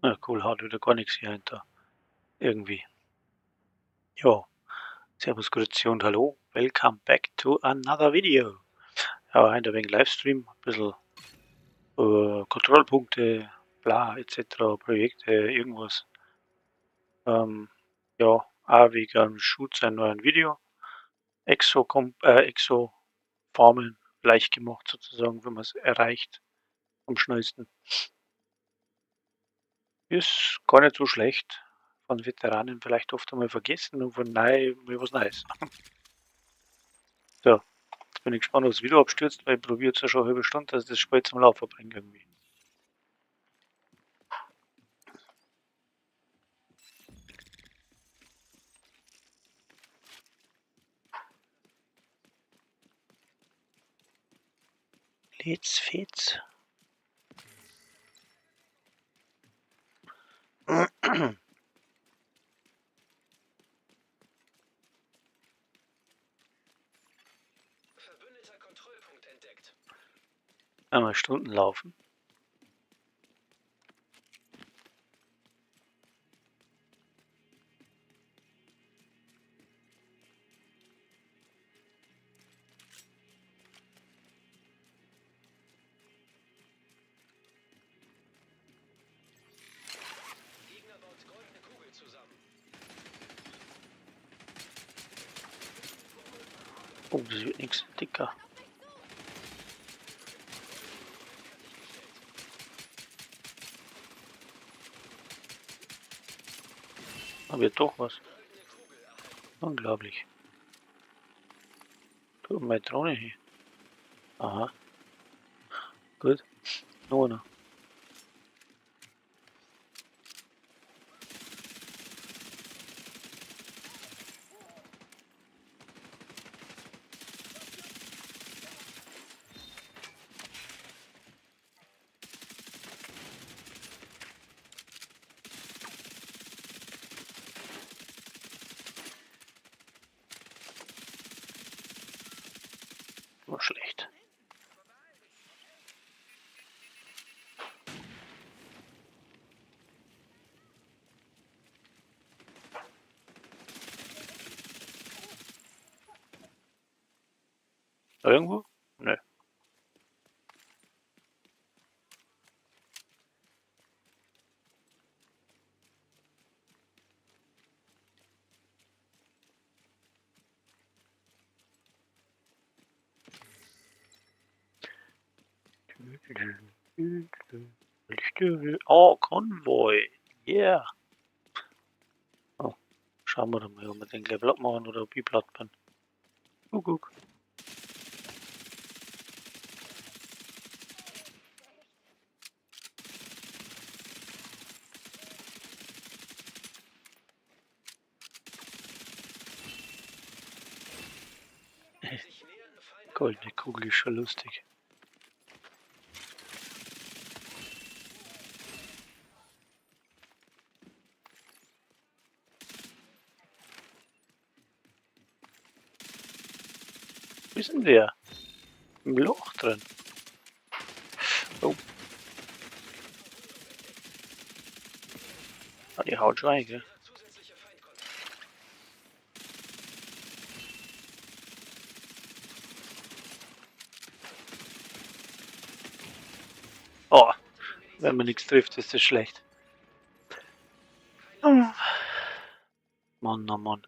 Na cool, haut wieder gar nichts hier hinter. Irgendwie. Ja. Servus, Grüezi und Hallo. Welcome back to another video. Ja, heute ein wenig Livestream, ein bisschen Kontrollpunkte, bla, et cetera, Projekte, irgendwas. Ja, auch wegen Shoot sein neuen Video. Exo-Formeln leicht gemacht sozusagen, wenn man's erreicht am schnellsten. Ist gar nicht so schlecht. Von Veteranen vielleicht oft einmal vergessen und von neu mal was Neues. So, jetzt bin ich gespannt, ob's wieder abstürzt, weil ich probiere jetzt ja schon eine halbe Stunde, dass ich das Spiel zum Laufen bringe irgendwie. Let's fetz. Verbündeter Kontrollpunkt entdeckt. Einmal Stunden laufen. Gegner baut goldene Kugel zusammen. Oh, das wird nix dicker. Da wird doch was. Unglaublich. Tu meine Drohne hier. Aha. Gut. Noch einer. War schlecht. Da irgendwo? Nö. Oh, Konvoi. Yeah. Oh, schauen wir doch mal, ob wir den gleich platt machen oder ob ich platt bin. Guck, guck. Goldene Kugel ist schon lustig. Wo ist denn der? Im Loch drin. Oh. Ah, die haut schon rein, gell? Oh, wenn man nichts trifft, ist das schlecht. Oh. Mann, oh Mann.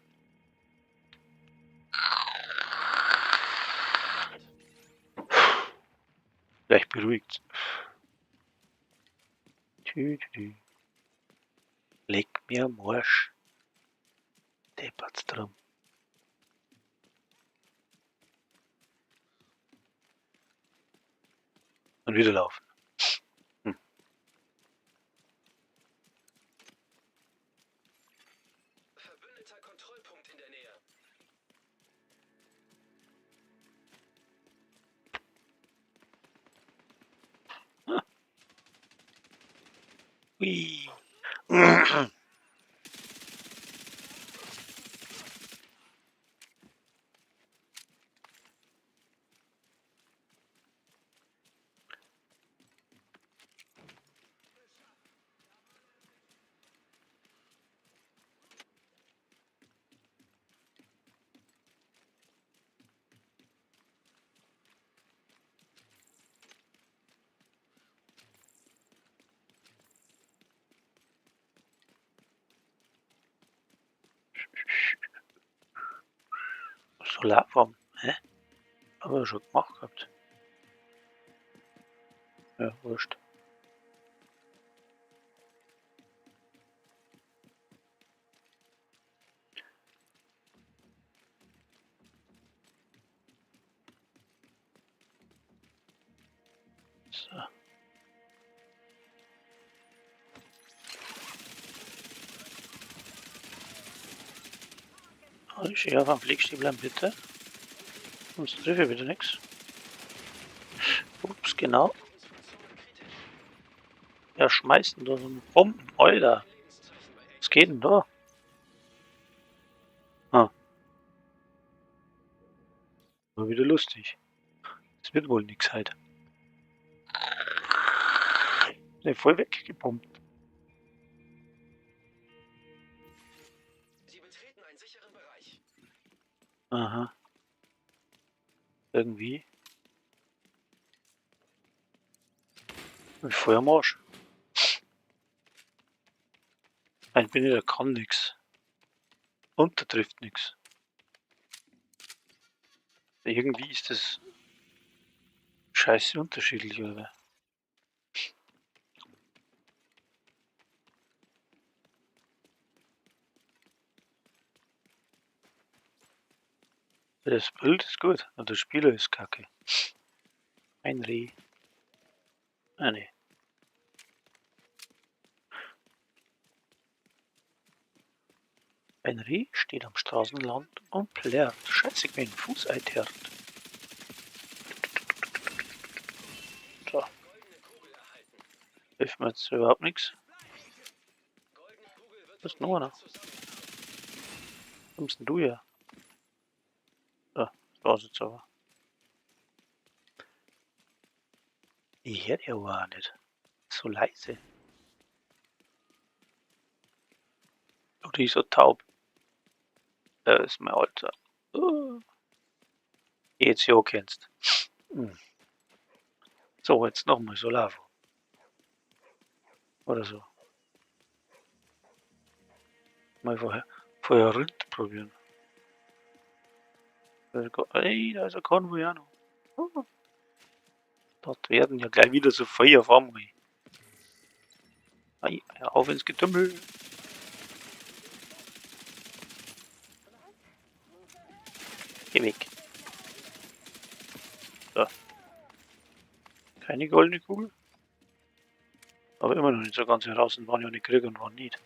Vielleicht beruhigt. Tü, tü, tü. Leck mir am Arsch. Deppert's drum. Und wieder laufen. Verbündeter Kontrollpunkt in der Nähe. Hui. Solarfarm, hä? Hab ich schon gemacht gehabt. Ja, wurscht. So. Ich auf am Flieg stehen bleiben, bitte. Sonst treffe ich wieder nichts. Ups, genau. Ja, schmeißen da so eine Bomben, Alter. Was geht denn da? Ah. War wieder lustig. Das wird wohl nix heute. Ne, voll weggepumpt. Sie betreten einen sicheren Bereich. Aha. Irgendwie. Mit Feuer am Arsch. Nein, bin ich, der kann nix. Und der trifft nix. Irgendwie ist das scheiße unterschiedlich, oder? Das Bild ist gut, aber der Spieler ist kacke. Ein Reh. Ah, ne. Ein Reh steht am Straßenrand und plärt. Scheiße, ich mir den Fuß eintert. So. Hilft mir jetzt überhaupt nichts. Was ist noch einer? Kommst denn du her? So, das war's jetzt aber. Ich hör ja auch nicht. So leise. Oder ist so taub. Da ist mein Alter. Oh. Jetzt ja kennst. So, jetzt nochmal Solavo. Oder so. Mal vorher Rind probieren. Ey, da ist ein Konvoi auch noch. Oh. Dort werden ja gleich wieder so Feuer auf einmal. Ei, auf ins Getümmel. Geh weg. So. Keine goldene Kugel. Aber immer noch nicht so ganz heraus und waren ja nicht Krieg und waren nicht.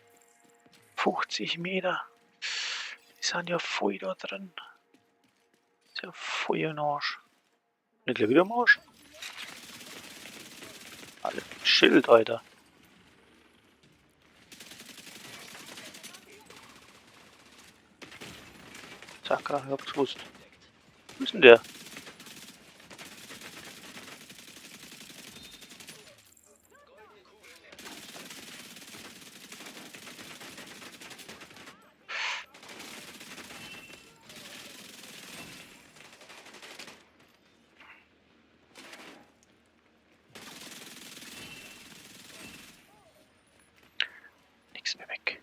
50 Meter. Die sind ja voll da drin. Ist ja voll im Arsch. Nicht gleich wieder im Arsch. Alle mit Schild, Alter. Sakra, ich hab's gewusst. Wo ist denn der? Nix mehr weg.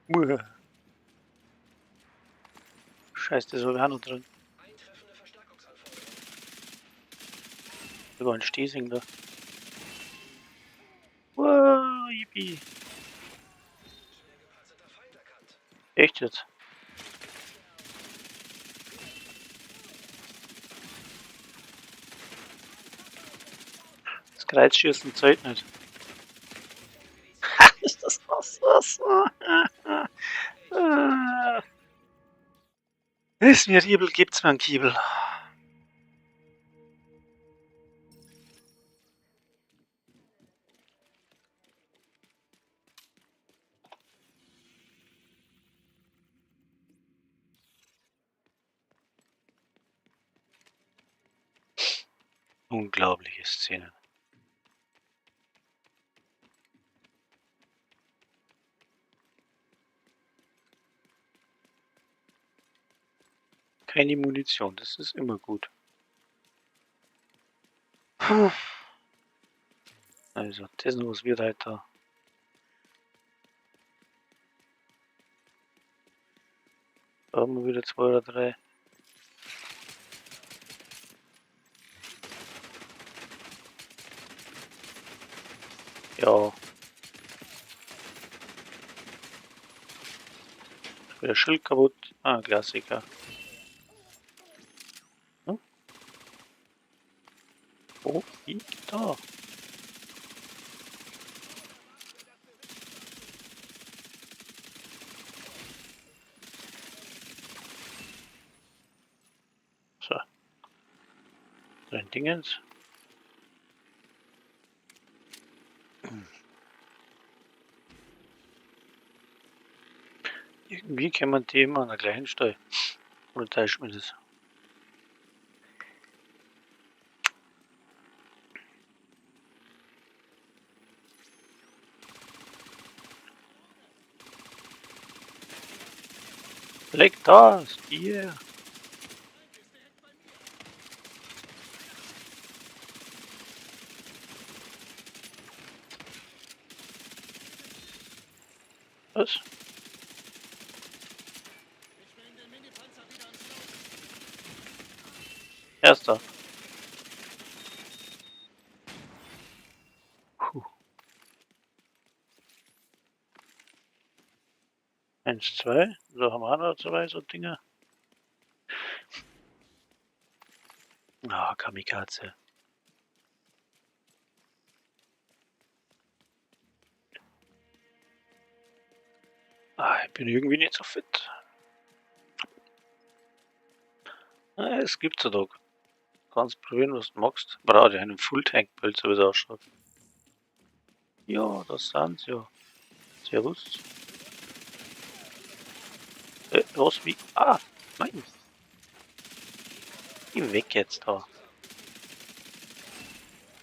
Uah. Scheiße, das war auch noch drin. Sogar ein Stehsing da. Wow, yippie. Echt jetzt? Das Kreuzschießen zählt nicht. Ist das was? Was? Ist mir Riebel, gibt's mir einen Kiebel. Unglaubliche Szene. Keine Munition, das ist immer gut. Puh. Also, das ist was wird halt da. Da haben wir wieder 2 oder 3. Ja. Wieder Schild kaputt. Ah, Klassiker. Hm? Oh, wie? Da. So. Ein Dingens. Irgendwie kämen die immer an der gleichen Stelle. Oder täuscht mich das? Leck das! Yeah! Was? Erster. Puh. 1, 2. So haben wir auch noch 2 so Dinge. Ah, Kamikaze. Ah, ich bin irgendwie nicht so fit. Ah, es gibt so doch. Kannst probieren, was du magst. Brauche ich einen Full-Tank-Bild, so wie es ausschaut. Ja, das sind sie ja. Servus. Was, wie? Ah, nein. Geh weg jetzt da.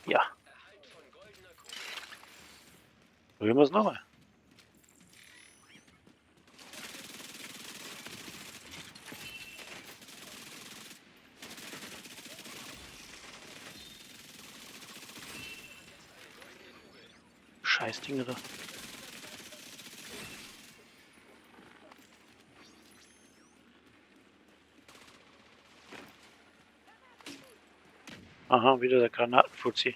Ja. Probieren wir es nochmal. Scheiß Dinge da. Aha, wieder der Granatenfuzzi.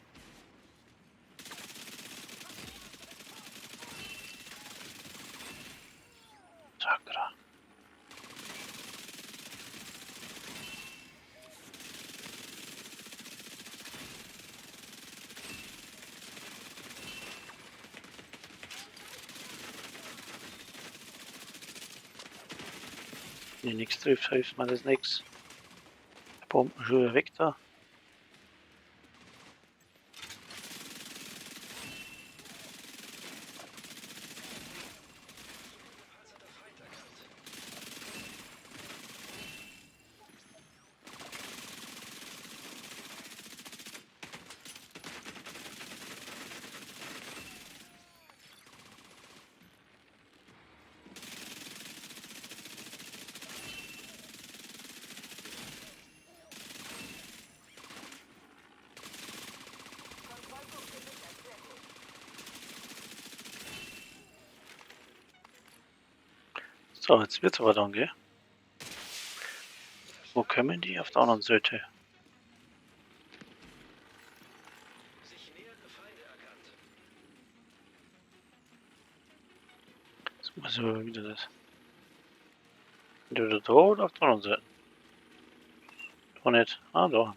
Sakra. Wenn nichts trifft, hilft mir das nix. Bomben schon wieder weg da. So, jetzt wird's aber dann, gell? Wo kommen die? Auf der anderen Seite. Jetzt muss ich aber wieder das. Entweder da oder auf der anderen Seite. Da nicht. Ah, da.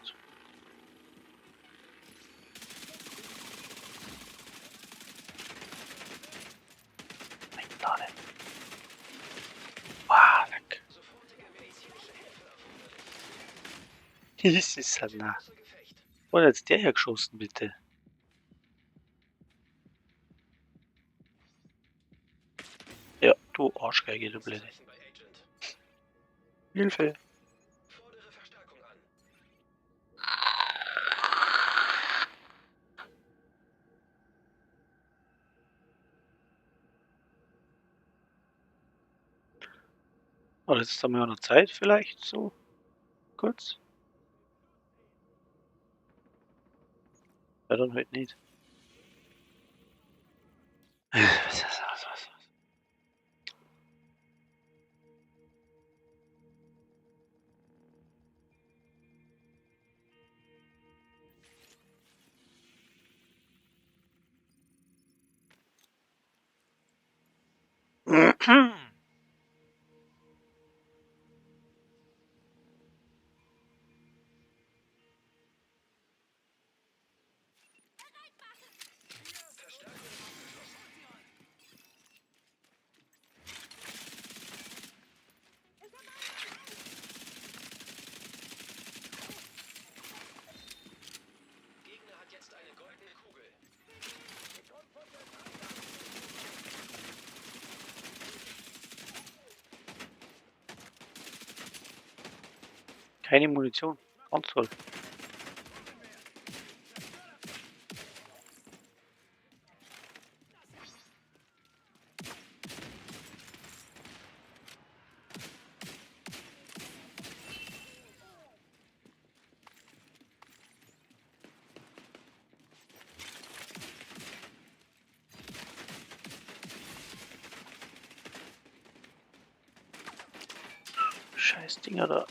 Nein, da nicht. Ah, leck. Das ist halt nah. Wo hat jetzt der hergeschossen, bitte? Ja, du Arschgeige, du Blöde. Hilfe! Oder jetzt haben wir ja noch Zeit vielleicht, so kurz. Ja, dann halt nicht. Was? Keine Munition. Ganz toll. Scheiß Dinger da.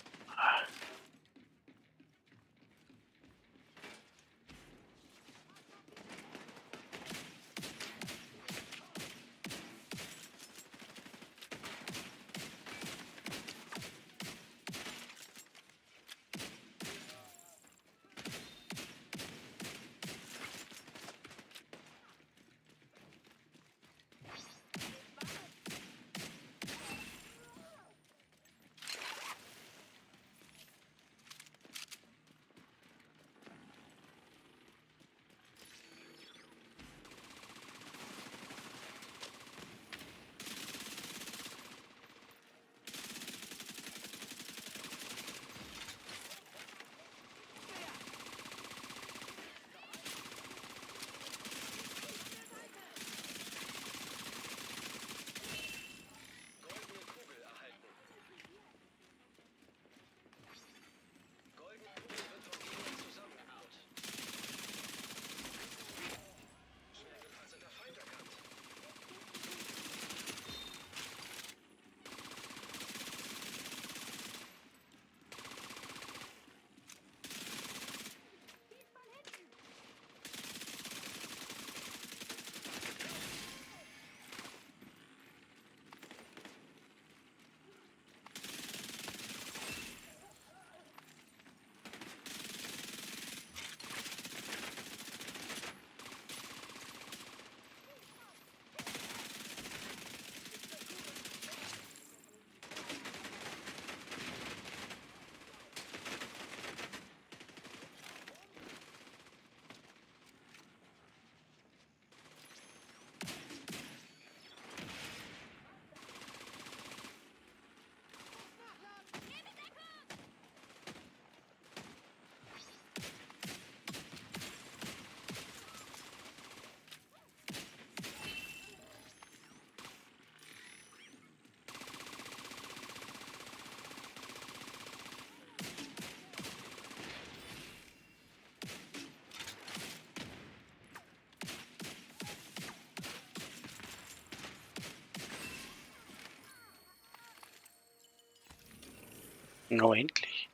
Na, endlich.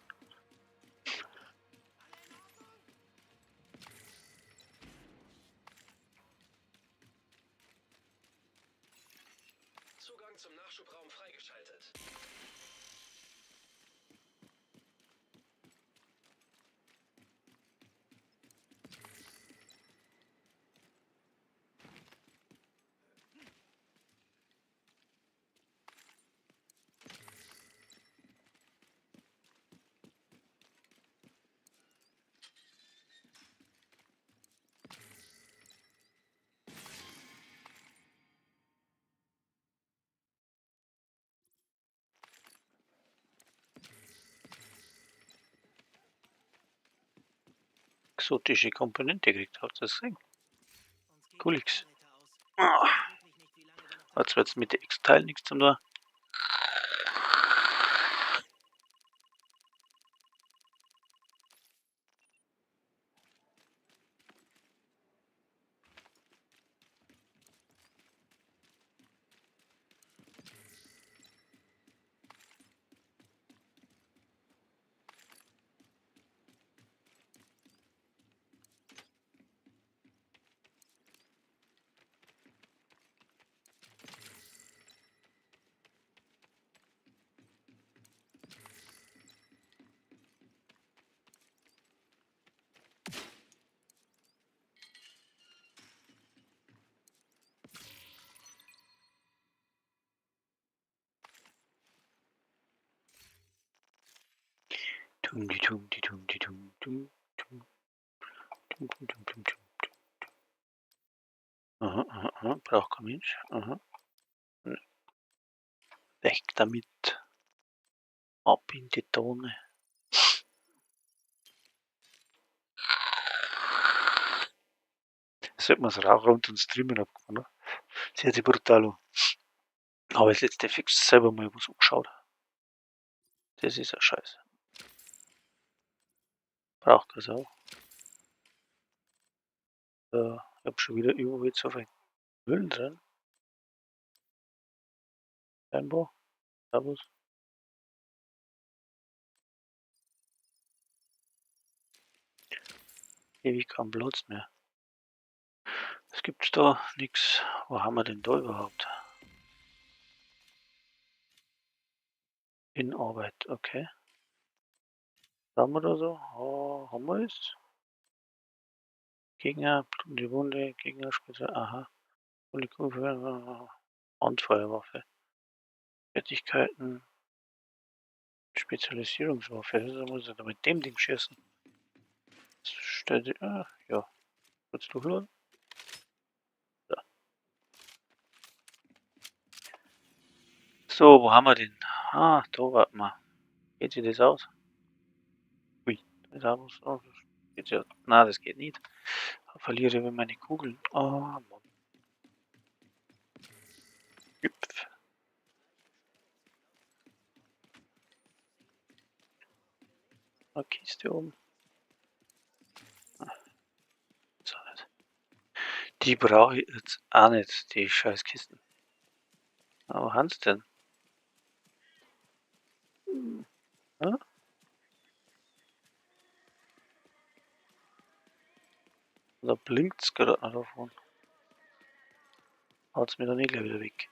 Zugang zum Nachschubraum freigeschaltet. Exotische Komponente gekriegt, habt ihr das gesehen? Coolix. Ah. Jetzt wird's mit der X-Teil nichts zum da. Tum di tum di tum di tum tum tum tum tum tum tum tum tum. Aha, aha, aha, braucht kein Mensch. Aha. Weg damit. Ab in die Tonne. Das sollte man das Raucher unter den Streamen abgefahren, ne? Das hört sich brutal an. Aber das letzte fix selber mal was angeschaut. Das ist ja scheiße. Braucht das auch. Ich hab schon wieder überall so viel Müll drin. Scheinbar. Servus. Ewig keinen Platz mehr. Es gibt da nix. Wo haben wir denn da überhaupt? In Arbeit, okay. Haben wir da so? Oh, haben wir es? Gegner, blutende Wunde, Gegner, Spitze, aha. Handfeuerwaffe. Fertigkeiten. Spezialisierungswaffe. Das muss ich da mit dem Ding schießen. Das stellt sich, ah, ja. Kurz durchladen. So. So, wo haben wir den? Ah, da warten wir. Geht sich das aus? Ui, da ist auch was. Oh, das geht ja. Nein, das geht nicht. Da verliere ich meine Kugeln. Oh, Mann. Hüpf. Eine Kiste oben. Ah, so nicht. Die brauche ich jetzt auch nicht, die scheiß Kisten. Aber wo haben's denn? Ja? Da blinkt's gerade noch davon. Haut's mir dann eh gleich wieder weg.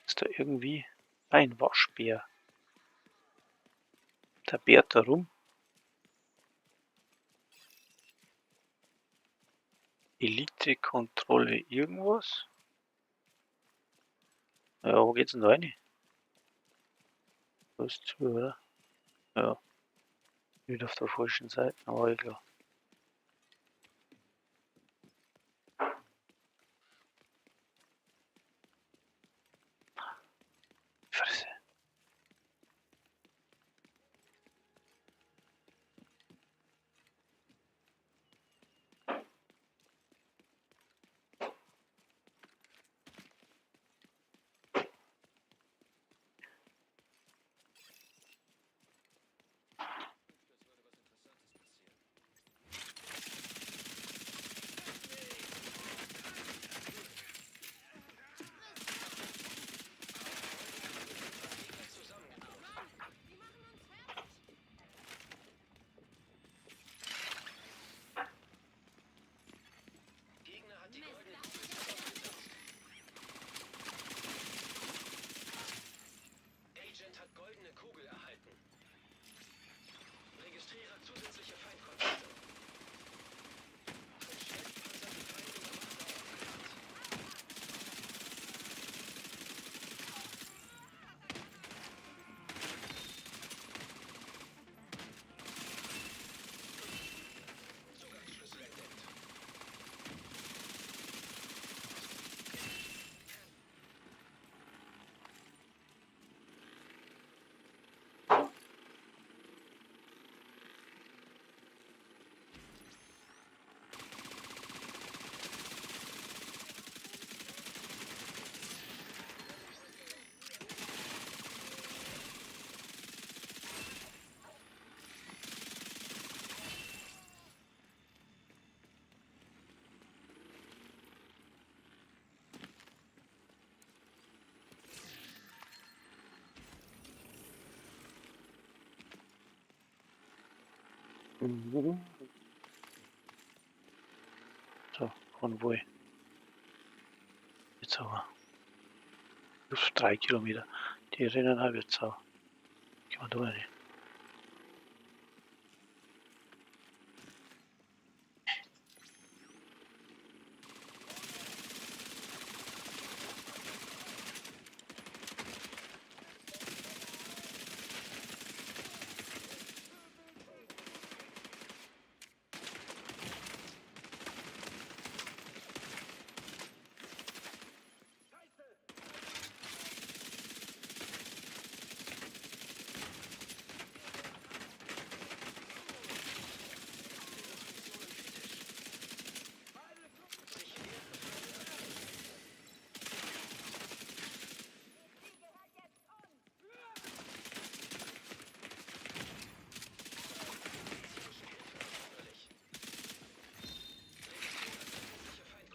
Ist da irgendwie ein Waschbär? Der bärt da rum. Elite-Kontrolle irgendwas? Ja, wo geht's denn da rein? Da ist zu, oder? Ja. Nicht auf der falschen Seite, aber egal. Fresse. So, Konvoi. Jetzt aber. 3 Kilometer. Die rennen halt jetzt auch. Gehen wir da rein.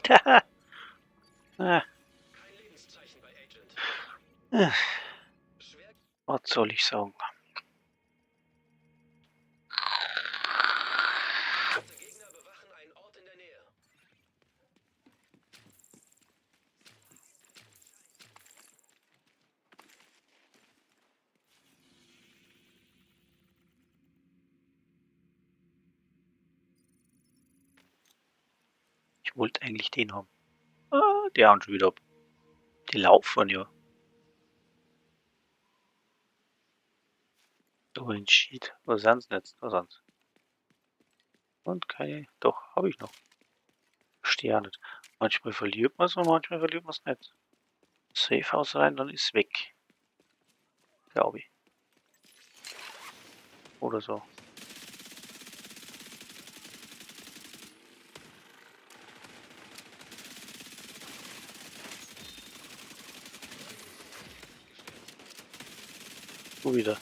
Ah. Kein Lebenszeichen bei Agent. Schwer Was soll ich sagen? Gepanzerte Gegner bewachen einen Ort in der Nähe. Ich wollte eigentlich den haben. Ah, die hauen schon wieder ab. Die laufen ja. So ein Cheat. Was sind's denn jetzt? Was sind's? Und keine. Doch, hab ich noch. Verstehe auch nicht. Manchmal verliert man's und manchmal verliert man's nicht. Safe House rein, dann ist weg. Glaube ich. Oder so. Wo wieder?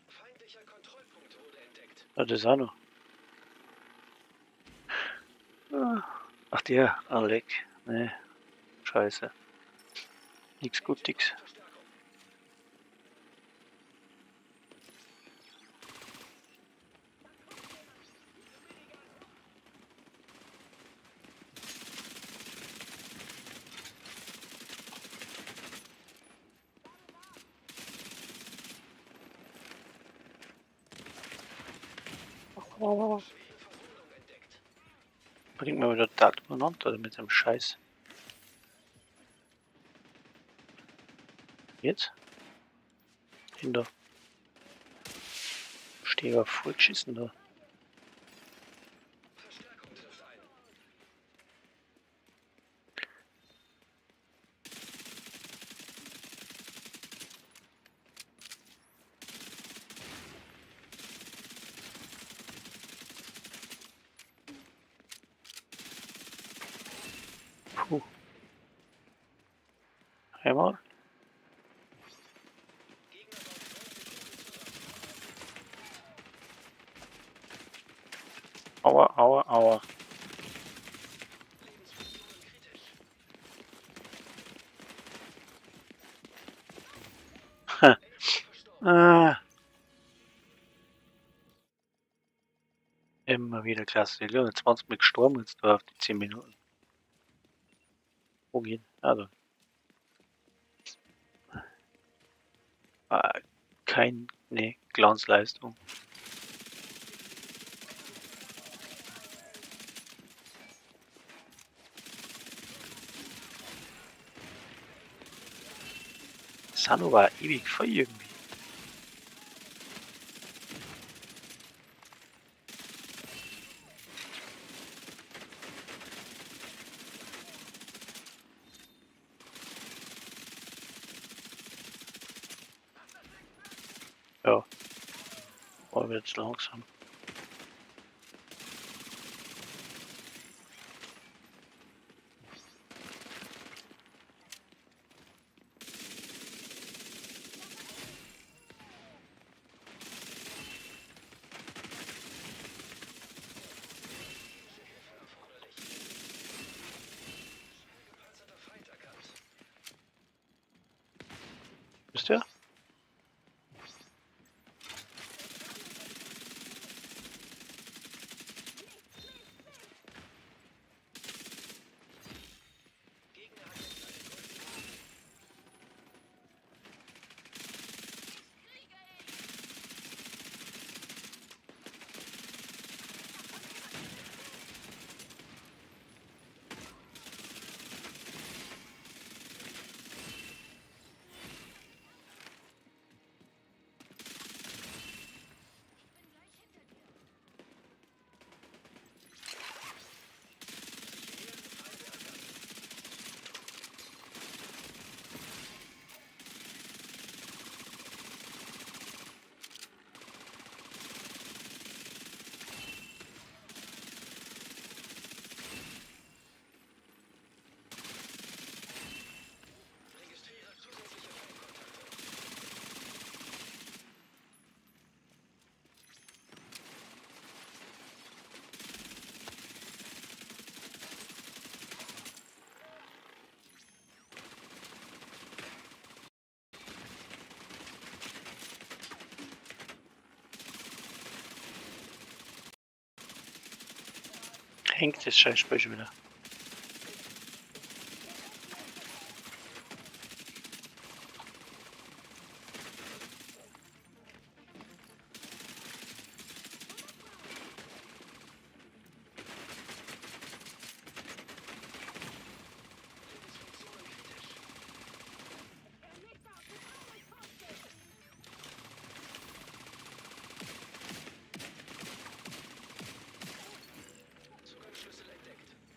Feindlicher Kontrollpunkt wurde entdeckt. Ah, das auch noch. Ah. Ach der, Alec. Nee. Scheiße. Nix gut, nix. Bringt mir wieder total durcheinander oder mit dem Scheiß. Jetzt? Hin da. Stehe ja voll geschissen da. Verstärkung trifft ein. Puh. Einmal. Aua, aua, aua. Ah. Immer wieder klasse. Ja, jetzt waren's mir gestorben jetzt da auf die 10 Minuten. Wo gehen? Also. Ah, keine Glanzleistung. Sano war ewig voll irgendwie. Ja. Wollen wir jetzt langsam. Ist der? Jetzt hängt das Scheißspiel schon wieder.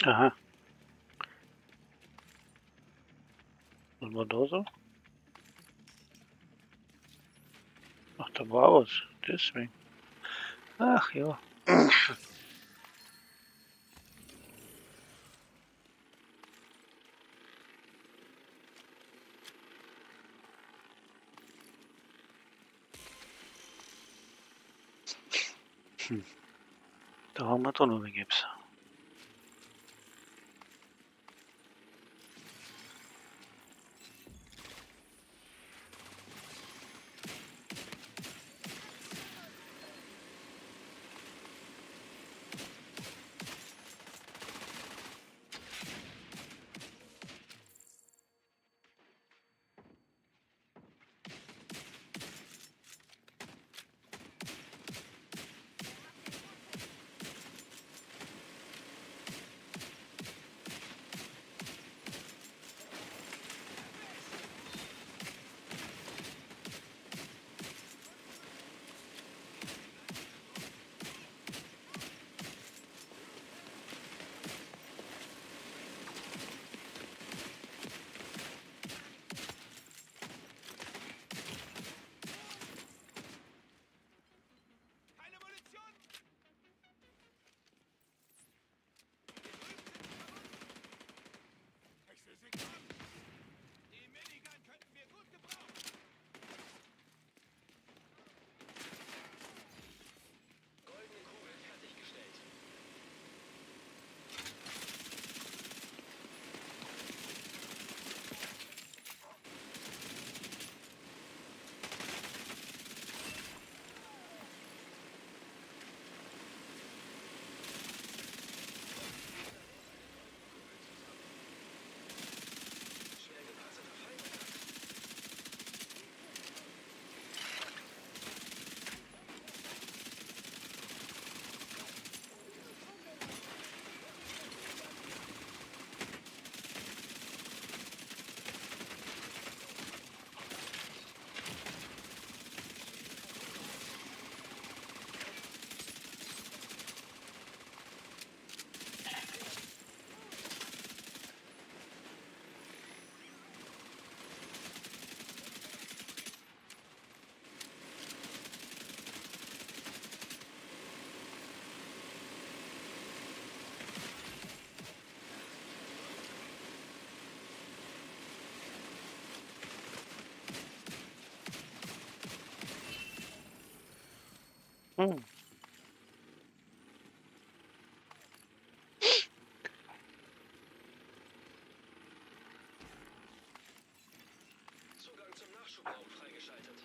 Aha. Was war da so? Ach, da war was. Deswegen. Ach ja. Da haben wir doch noch wen gibt's. Zugang zum Nachschubraum freigeschaltet.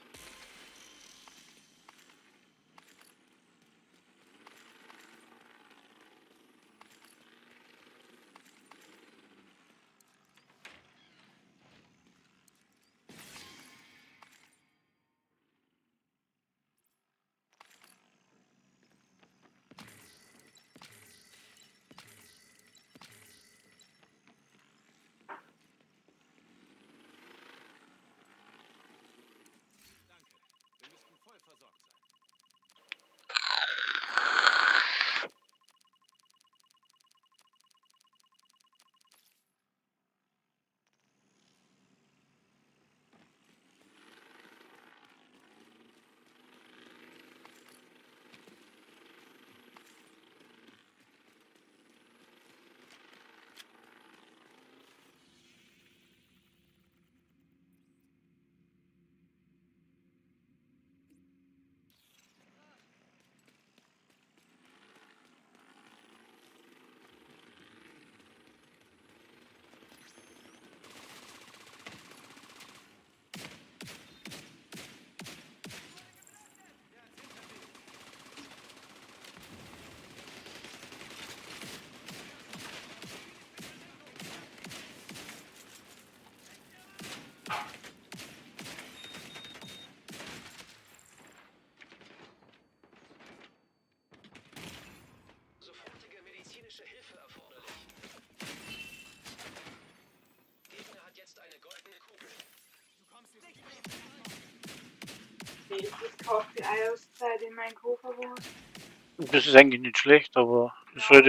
Kaufe die Eiauszeit in meinen Koffer was. Das ist eigentlich nicht schlecht, aber das ist halt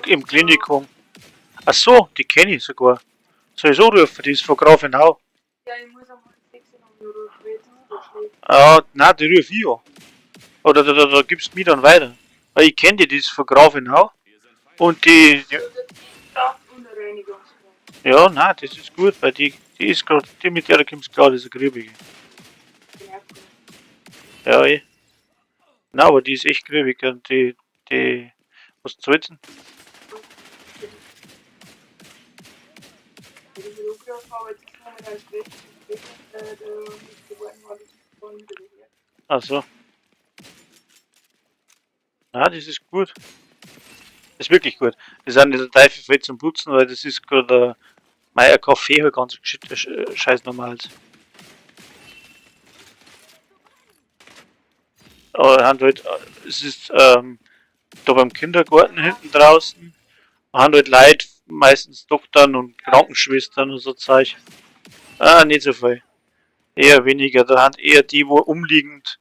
im Klinikum. Ach so, die kenne ich sogar. Soll ich so rufen? Die ist von Grafenau. Ja, ich muss einmal 6 Euro spätestens da schlägt. Ah, nein, die rufe ich an. Oder da gibst du mir dann weiter. Weil ich kenne die, die ist von Grafenau. Und die Und eine Reinigungsfrei. ja, nein, das ist gut, weil die ist gerade, die mit der kommst klar, das ist eine Griebige. Genau. Ja, eh. Nein, aber die ist echt griebig und die, was zahlt's denn? Wenn ich angerufen habe, jetzt ist momentan schlecht. Da nicht geworden war, das von wieder her. Ach so. Nein, das ist gut. Das ist wirklich gut. Das ist auch nicht der Teufel viel zum Putzen, weil das ist gerade mein Kaffee halt ganz scheiß normal. Aber haben halt, es ist da beim Kindergarten hinten draußen, haben halt Leute, meistens Doktoren und Krankenschwestern und so Zeug. Ah, nicht so viel. Eher weniger. Da haben eher die, wo umliegend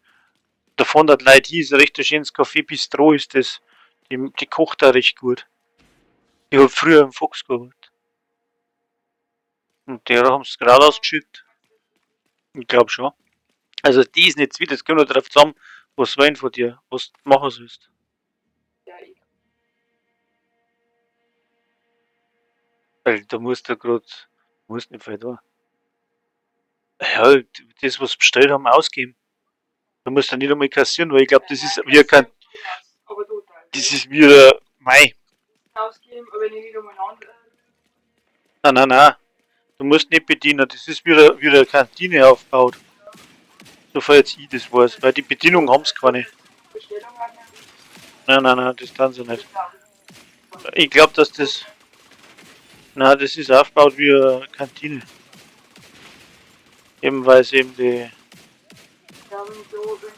davon hat Leute hier, ist ein recht schönes Café Bistro ist das. Die kocht da recht gut. Ich hab früher im Fox gearbeitet. Und der haben sie gerade ausgeschickt. Ich glaube schon. Also die ist nicht wieder, das kommt nur darauf zusammen, was wollen von dir, was du machen sollst. Ja, ich Weil da musst du grad, musst nicht viel da. Ja, das, was sie bestellt haben, ausgeben. Du musst dann nicht einmal kassieren, weil ich glaube, das ist wie kein, Aber total. das ist wie ein Mei. Ausgeben, aber wenn ich nicht umeinander. Nein, nein, nein. Du musst nicht bedienen, das ist wie eine Kantine aufgebaut. So viel jetzt ich das weiß, weil die Bedienung haben sie keine. Bestellung haben. Nein, nein, nein, das kann sie nicht. Ich glaube, dass das. Nein, das ist aufgebaut wie eine Kantine. Eben weil es eben die. Ja, wenn so, wenn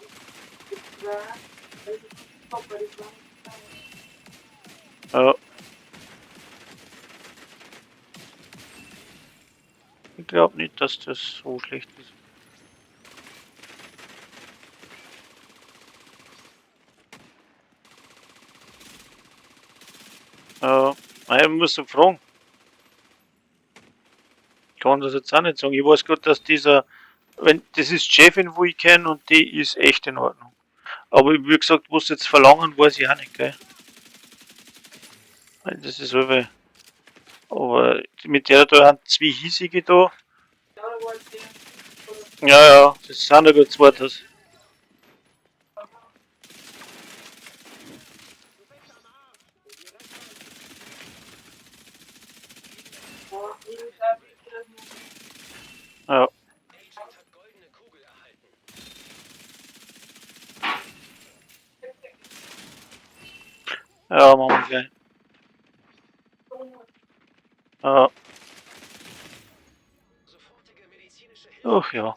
ich das war, also top, weil das war nicht Ja. Ich glaube nicht, dass das so schlecht ist. Ja, ich muss so fragen. Ich kann das jetzt auch nicht sagen. Ich weiß gerade, dass dieser, wenn, das ist die Chefin, wo ich kenne, und die ist echt in Ordnung. Aber wie gesagt, was sie jetzt verlangen, weiß ich auch nicht, gell. Weil das ist aber, aber mit der da haben zwei hiesige da. Ja, da war jetzt der. Ja, ja, das sind ja zwei, das. Ja, ich ist auch wichtig, dass man Ja, Agent hat goldene Kugel erhalten. ja, machen wir gleich. Ja, Sofortige medizinische Hilfe. ach ja.